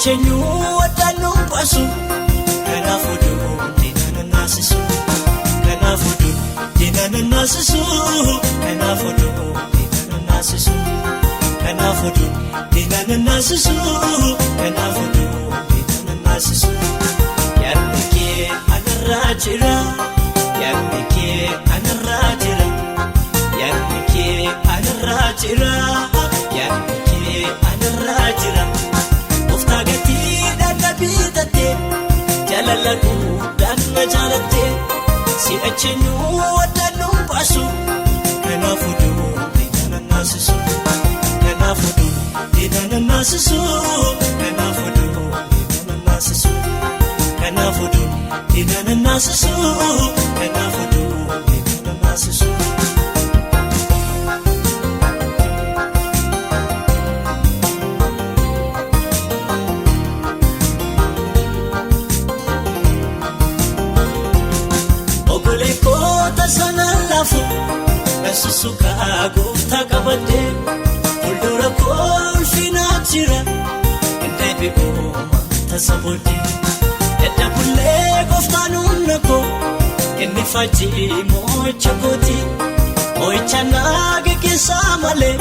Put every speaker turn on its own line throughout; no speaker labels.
Si'acheenyuu addaan nu baasu. Kanaaf oduun diina na naasisu. Kanaaf oduun diina na naasisu. Kanaaf oduun diina na naasisu. Kanaaf oduun diina na naasisu. Kanaaf oduun diina na naasisu. Yaadni kee anarraa jira. Yaadni kee anarraa jira. Yaadni kee anarraa jira. Yaadni kee anarraa jira. Gooftaa gatiidhaan na bitattee jaalala guddaan na jaalattee si'acheenyuu addaan nu baasu. Kanaaf oduun diina na naasisu. Kanaaf oduun diina na naasisu. Kanaaf oduun diina na naasisu. Kanaaf oduun diina na naasisu. Kanaaf oduun diina na naasisu. Ogolee koota sanaan laafu nasusukaa gooftaa qabadde fuuldura koo ulfinaa jira deebi'uu tasa booddee dadhabullee gooftaan humna koo inni faajjii moo'icha kooti moo'icha naa geggeessaa malee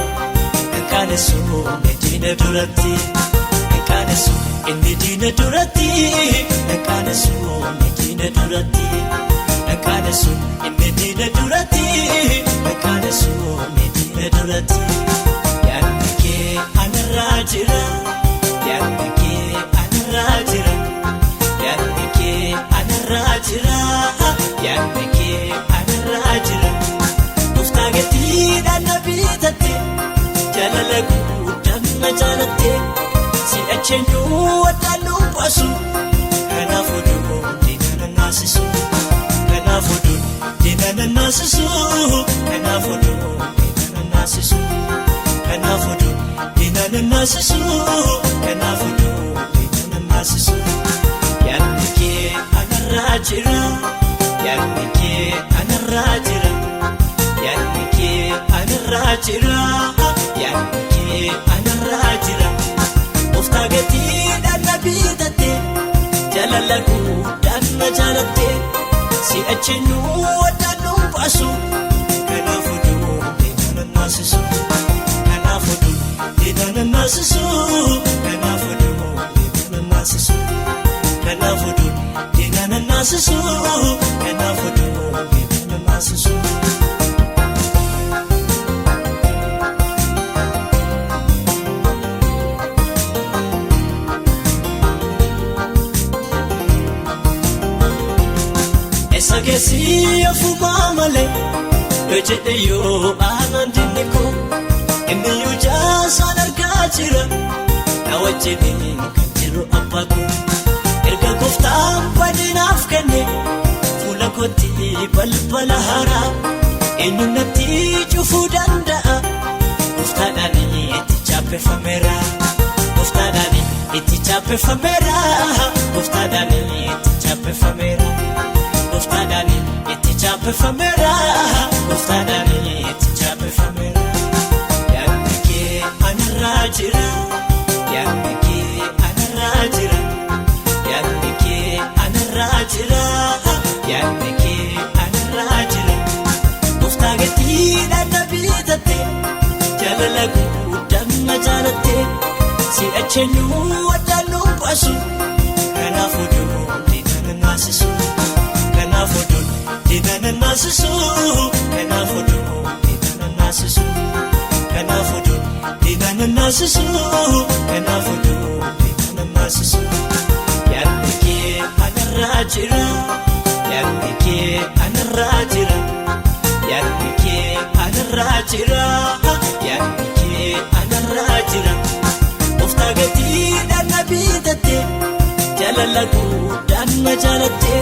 hin qaanessu inni diina duratti hin qaanessu inni diina duratti hin qaanessu inni diina duratti. Naqaanesu inni diina duratti naqaanesu inni diina duratti. Yaadni kee anarraa jira yaadni kee anarraa jira yaadni kee anarraa jira yaadni kee anarraa jira. Gooftaa gatiidhaan na bitatte jaalala guddaan na jaalatte si'acheenyuu addaan nu baasu kanaaf oduun diina na naasisu. Kanaaf oduun diina na naasisu. Kanaaf oduun diina na naasisu. Kanaaf oduun diina na naasisu. Kanaaf oduun diina na naasisu. Yaadni kee anarraa jira. Yaadni kee anarraa jira. Yaadni kee anarraa jira. Yaadni kee anarraa jira. Gooftaa gatiidhaan na bitatte jaalala guddaan na jaalatte. Si'acheenyuu addaan nu baasu. Kanaaf oduun diina na naasisu. Kanaaf oduun diina na naasisu. Kanaaf oduun diina na naasisu. Kanaaf oduun diina na naasisu. Kanaaf oduun diina na naasisu. Eessa keessi ofumaa malee yoo jedhe yoo aanaan dinni koo inni yoo jaasaan argaa jira na wajjin kan jiru abbaa koo erga gooftaan badinaaf kenne fuula kootti balbala haaraa eenyu natti cufuu danda'a gooftaadhaan itti chaappeffameera gooftaadhaan itti chaappeffameera gooftaadhaan itti chaappeffameera. Gooftaadhaan itti chaappeffameera. Gooftaadhaan itti chaappeffameera. Yaadni kee anarraa jira. Yaadni kee anarraa jira. Yaadni kee anarraa jira. Yaadni kee anarraa jira. Gooftaa gatiidhaan na bitatte jaalala guddaan na jaalatte si'acheenyuu addaan nu baasu. Kanaaf oduun diina na naasisu. Kanaaf oduun diina na naasisu. Kanaaf oduun diina na naasisu. Kanaaf oduun diina na naasisu. Kanaaf oduun diina na naasisu. Yaadni kee anarraa jira. Yaadni kee anarraa jira. Yaadni kee anarraa jira. Yaadni kee anarraa jira. Gooftaa gatiidhaan na bitatte jaalala guddaan na jaalatte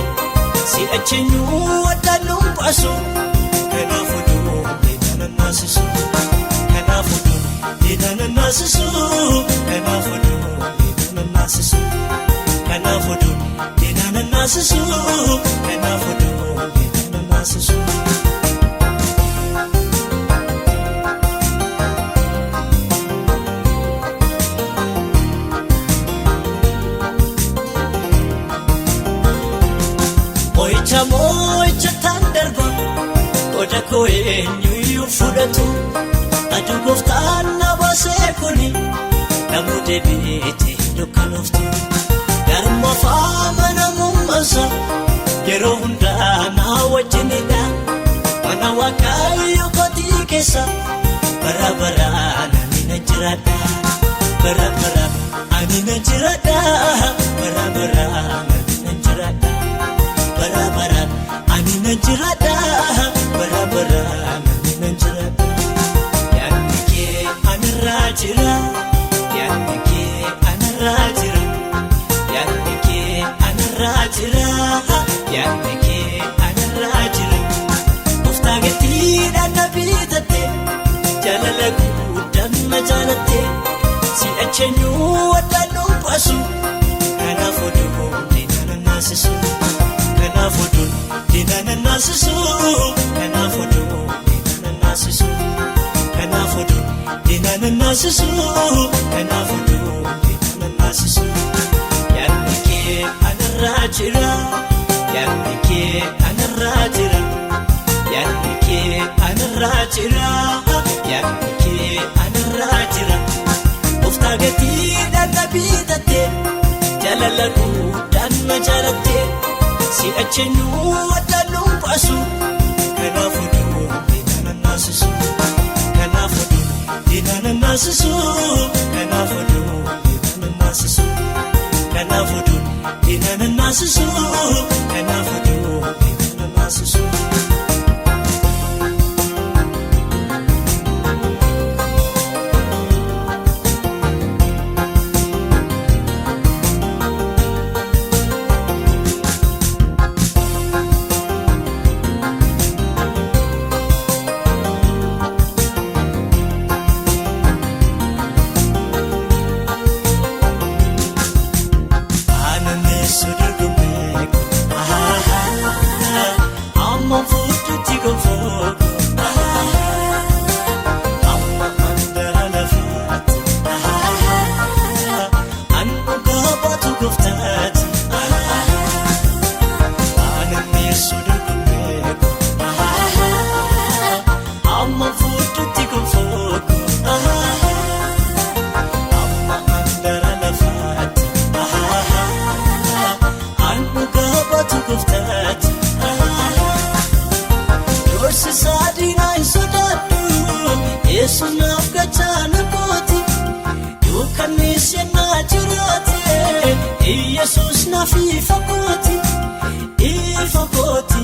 si'acheenyuu addaan nu baasu. Kanaaf oduun diina na naasisu. Kanaaf oduun diina na naasisu. Kanaaf oduun diina na naasisu. Kanaaf oduun diina na naasisu. Kanaaf oduun diina na naasisu. Koo eenyuyyuu fudhatu aduu gooftaan na baasee kuni namuu deebi'eeti dukkanooftu. Garma faama namummaasa yeroo hundaa na wajjinidha. Mana Waaqayyo kootii keessa bara baraan ani nan jiraadha. Bara baraan ani nan jiraadha. Bara baraan ani nan jiraadha. Bara baraan ani nan jiraadha. Bara baraan ani nan jiraadha. Yaadni kee anarraa jira. Yaadni kee anarraa jira. Yaadni kee anarraa jira. Yaadni kee anarraa jira. Gooftaa gatiidhaan na bitatte, jaalala guddaan na jaalatte, si'acheenyuu addaan nu baasu. Kanaaf oduun diina na naasisu. Kanaaf oduun diina na naasisu. Kanaaf oduun diina na naasisu. Kanaaf oduun diina na naasisu. Kanaaf oduun diina na naasisu. Yaadni kee anarraa jira. Yaadni kee anarraa jira. Yaadni kee anarraa jira. Yaadni kee anarraa jira. Gooftaa gatiidhaan na bitatte, jaalala guddaan na jaalatte, si'acheenyuu addaan nu baasu. Kanaaf oduun diina na naasisu. Kanaaf oduun diina na naasisu. Kanaaf oduun diina na naasisu. Kanaaf oduun diina na naasisu. Kanaaf oduun diina na naasisu. Ananeessu dorgommee, amma fuudhutti gonfooku, amma mandara lafaatti, an dhugaa baatu gooftaati. Ananeessu dorgommee, amma fuudhutti gonfooku, amma mandara lafaatti. An dhugaa baatu gooftaati. Doorsisaa diinaa hin sodaadhu, Yesuus naaf gachaana kooti. Dukkanni seenaa jiraate, Yesuus naaf ifa kooti. Ifa kooti.